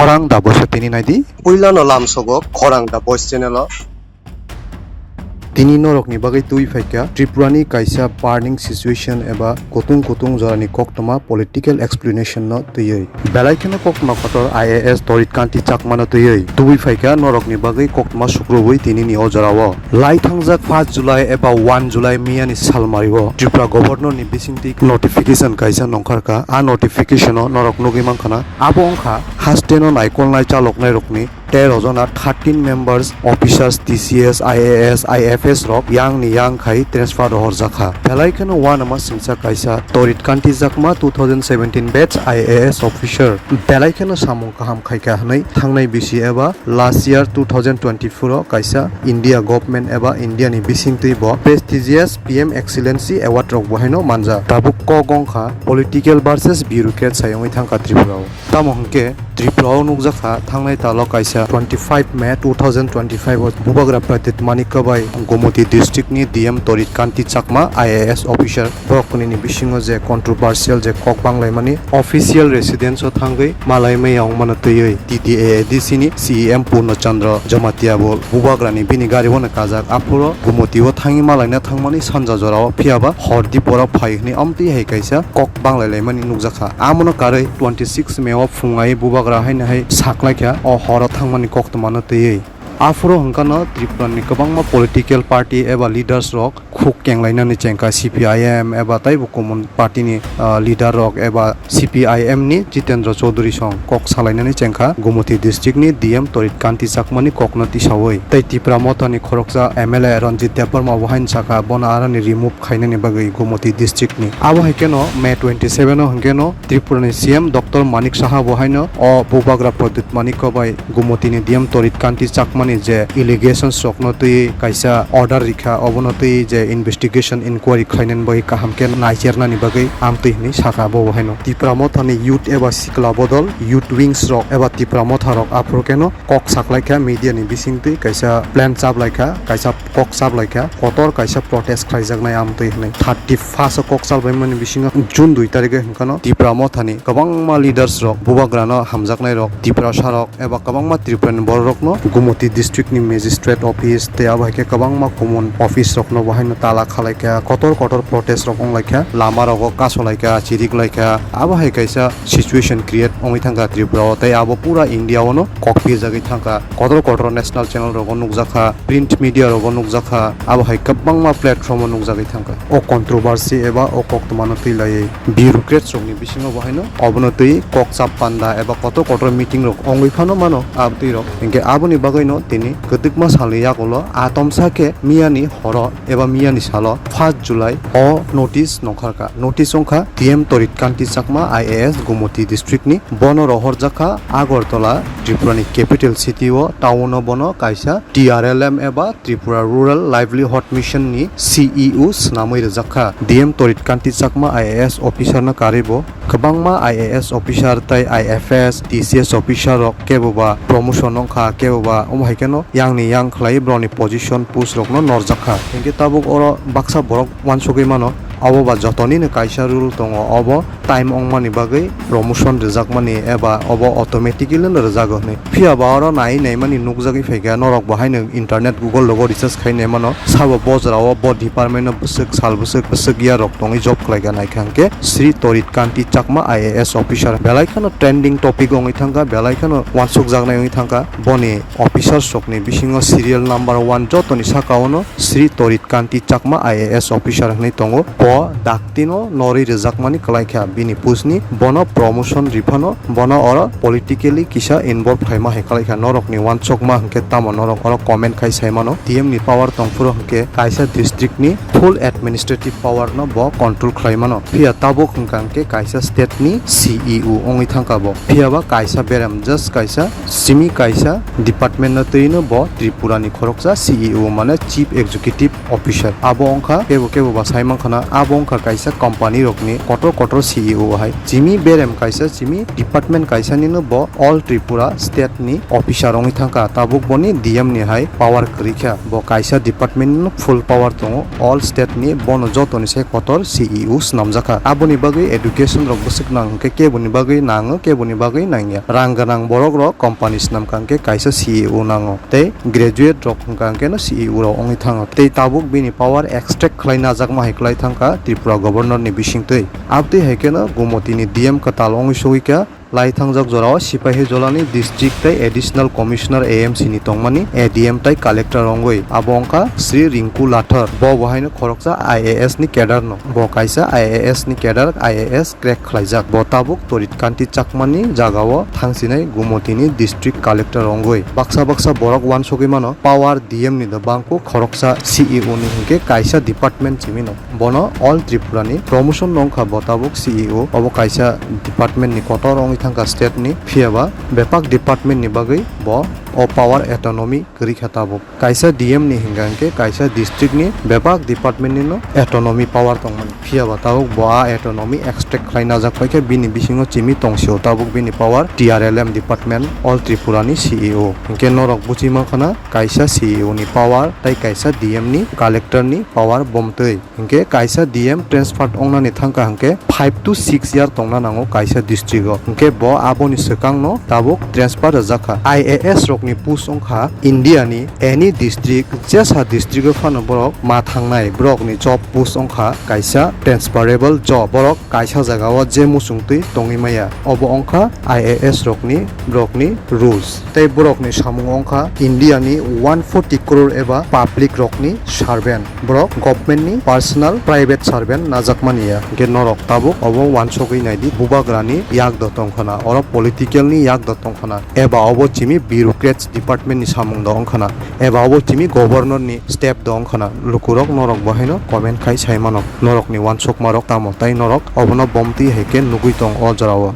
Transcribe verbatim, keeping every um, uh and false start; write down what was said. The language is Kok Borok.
Khorang da boise tini naidi. Puilano lamsogo Khorang da boise channel o. Tini norokni bagwi twi phaikha Tripurani kaisa burning situation eba kutung kutung jorani koktwma political explanation no twiwi. Belai kheno koktwma kotor I A S Torit Kanti Chakmano twiwi tubui phaikha norokni bagwi koktwma sukrubwi tinini o jorao. Lai thangjak first July eba one July miyani salmario Tripura Governor ni bisingtwi notification kaisa nongkharkha. A notification o norok nugwi mankhana. Abo wngkha hasteno naikolnai chaloknairokni tero jona thirteen members officers, T C S, I A S, I F S rok yang ni yang khai transfer rohorjakha. Belai kheno uanama singcha kaisa Torit Kanti Chakma two thousand seventeen batch I A S officer belai kheno samung kaham khaikha hwnwi thangnai bisi eba last year two thousand twenty-four o kaisa India government eba India ni bisingtwi bo prestigious P M Excellency Award rok bo haino manja. Tabuk kok wngkha political versus bureaucrat sai wngwi thangkha Tripura o. Tamo hwnkhe Tripura o nukjakha thangnai talo kaisa twenty-five May two thousand twenty-five o Bubagra Pradyut Manik Kwbai Gomoti district ni D M Torit Kanti Chakma I A S officer borok kwnwi ni bisingo je controversial je kok banglaimani official residence o thangwi malai maya wngmano twiwi T T A A D C ni C E M Purno Chandra Jamatia bo Bubagra ni bini gari bono kajak aphuru Gomoti o thangwi malaina thangmani sanja jora o phiya ba hor dipora phai hwnwi amtwi hai kaisa kok banglai laimani nukjakha. Amono karwi twenty six May o phungai Bubagra haino hai saklaikha o horo thangmani koktwmano twiwi. Aphuru hwnkano Tripura ni kwbangma political party eba leaders rok khuk kenglainani chengkha C P I M eba taibo common party ni, ah, leader rok eba C P I M ni Jitendra Chaudhary song kok salainani chengkha Gomoti district ni D M Torit Kanti Chakmani kokno tisawi. Tei Tipra Motha ni khoroksa M L A Ranjit Debbarma bo haino sakha bono aroni remove khainani bagwi Gomoti district ni. Abo hai kheno May twenty seven o hwnkhe no Tripura ni C M Doctor Manik Saha bo haino o Bubagra Pradyut Manik Kwbai Gomoti ni D M Torit Kanti Chakmani je allegations rokno twi kaisa order rikha, obono twi je investigation inquiry khlainani bagwi kaham khe naichernani bagwi amtwi hwnwi sakha bo haino. Tipra Motha ni youth eba sikla bodol youth wings rok eba Tipra Motha rok aphuru kheno kok saklaikha media ni bisingtwi kaisa plan chaplaikha, kaisa kok chaplaikha, kotor kaisa protest khlaijaknai amtwi hwnwi. Thirty first o kok chalbaimani bisingo June dui tarikhe hwnkano Tipra Mothani kwbangma leaders rok Bubagrano hamjaknai rok, Tiprasa rok eba kwbangma Tripurani bororokno Gumoti district ni magistrate office tei abo hai khe kwbangma common office rokno bo haino tala khalaikha, kotor kotor protest rok wnglaikha, lama rogo kasolaikha, chiriklaikha, abo hai kaisa situation create wngwi thangkha Tripura o tei abo pura India o no kok pirjagwi thangkha. Kotor kotor national channel rogo nukjakha, print media rogo nukjakha, abo hai kwbangma platform o nukjagwi thangkha. O controversy eba o koktwmano twi laiwi bureaucrats rokni bisingo bo haino obono twi kok chap panda eba kotor kotor meeting rok wngwi phano mano abtwi rok. Hinkhe aboni bagwino tini kwtwkma salni yagulo atomsa khe miyani horo eba miyani salo first July o notice nongkharkha. Notice wngkha T M Torit Kanti Chakma I A S Gumoti district ni. Bono rohorjakha Agartala, Tripura ni capital city o, town o bono kaisa T R L M eba Tripura Rural Livelihood Mission ni C E O swnamwi rwjakha. D M Torit Kanti Chakma I A S officer no karwi bo kwbangma I A S officer tei I F S, T C S officer rok kebo ba promotion wngkha, kebo ba omo hai kheno yang ni yang khlai borokni position post rok no norjakha. Hinkhe tabuk oro baksa borok uansugwi mano, obo ba jotonino kaisa rule tongo, obo time wngmani bagwi promotion rwjakmani eba obo automatically no rwjago hinwi. Phiya ba oro naiwi naimani nukjagwi phaikha, norok bo haino internet Google logo research khai naimano, sabo bo jorao bo department o bwswk sal bwswk bwswk ya rok tongwi job khlaikha naikha hinkhe Shri Torit Kanti Chakma I A S officer belai kheno trending topic wngwi thangkha, belai kheno uansukjaknai wngwi thangkha. Boni officers rokni bisingo serial number one jotoni saka ono Shri Torit Kanti Chakma I A S officer hinwi tongo. Bo daktino norwi rwjakmani kwlaikha bini post ni, bono promotion riphano bono oro politically kisa involve khaima hai kwlaikha. Norokni uansukma hinkhe tamo norok oro comment khai saimano. T M ni power tongphuru hinkhe kaisa district ni full administrative power no bo control khlaimano. Phiya tabuk hwnkha hinkhe kaisa state ni C E O wngwi thangkha bo. Phiya ba kaisa berem just kaisa simi kaisa department no twi no bo Tripura ni khoroksa C E O mane Chief Executive Officer. Abo wngkha kebo kebo ba sai mankha na, abo wngkha kaisa company rokni kotor kotor C E O hai. Chimi berem kaisa, chimi department kaisa nino bo All Tripura state ni officer wngwi thangkha. Tabuk boni D M ni hai power kwrwi kha. Bo kaisa department no full power tongo all state ni, bono joto ni se kotor C E O swnamjakha. Aboni bagwi education rok bwswk nang hwnkhe keboni bagwi nango, keboni bagwi nangya. Rang gwnang borok rok company swnamkha hwnkhe kaisa C E O nango. Tei graduate rok hwnkha hwnkhe no C E O rok wngwi thango. Tei tabuk bini power extract khlai najakma hai kwlai thangkha Tripura governor ni bisingtwi. Abtwi hai kheno Gumoti ni D M kwtal wngwi sogwi kha. Lai thangjak jorao Sipahijola ni district tei additional commissioner A M C ni tongmani A D M tei collector wngwi. Abo wngkha Sri Rinku Lathar. Bo bo haino khoroksa I A S ni cadre no. Bo kaisa I A S ni cadre, I A S crack khlaijak. Bo tabuk Torit Kanti Chakma ni jagao thangsinai Gumoti ni district collector wngwi. Baksa baksa borok uansugwi mano power D M ni do bangkuk khoroksa C E O ni hinkhe kaisa department chimino. Bono All Tripura ni promotion no wngkha bo tabuk C E O. Obo kaisa department ni kotor wngwi thangkha state ni. Phiya ba bebak department ni bagwi bo o power autonomy kwrwi kha tabuk. Kaisa D M ni hinkha hinkhe kaisa district ni bebak department ni no autonomy power tongmani. Phiya ba tabuk bo a autonomy extract khlai najak paikha, bini bisingo chimi tongsio tabuk bini power T R L M department All Tripura ni C E O. Hinkhe norok buchi mankha na kaisa C E O ni power tei kaisa D M ni collector ni power bomtwi. Hinkhe kaisa D M transfer wngnani thangkha hinkhe five to six year tongna nango kaisa district o. Hinkhe bo aboni swkangno tabuk transfer rwjakha. I A S rokni post wngkha India ni any district, jesa district o phano borok ma thangnai, borokni job post wngkha kaisa transferable job. Borok kaisa jagao je muchungtwi tongwi maya, obo wngkha I A S rokni, borokni rules. Tei borokni samung wngkha India ni one forty crore eba public rokni servant. Borok government ni personal private servant najakmani ya. Hinkhe norok tabuk obo uansugwi naidi, bubagrani yak do tongkhana, oro political ni yak do tongkhana, eba obo chimi bureaucrats department ni samung do wngkhana, eba obo chimi governor ni step do wngkhana. Lukurok norok bo haino comment khai sai mano, norokni uansukmarok tamo, tai norok obono bomtwi hai khe nugwi tong o jorao.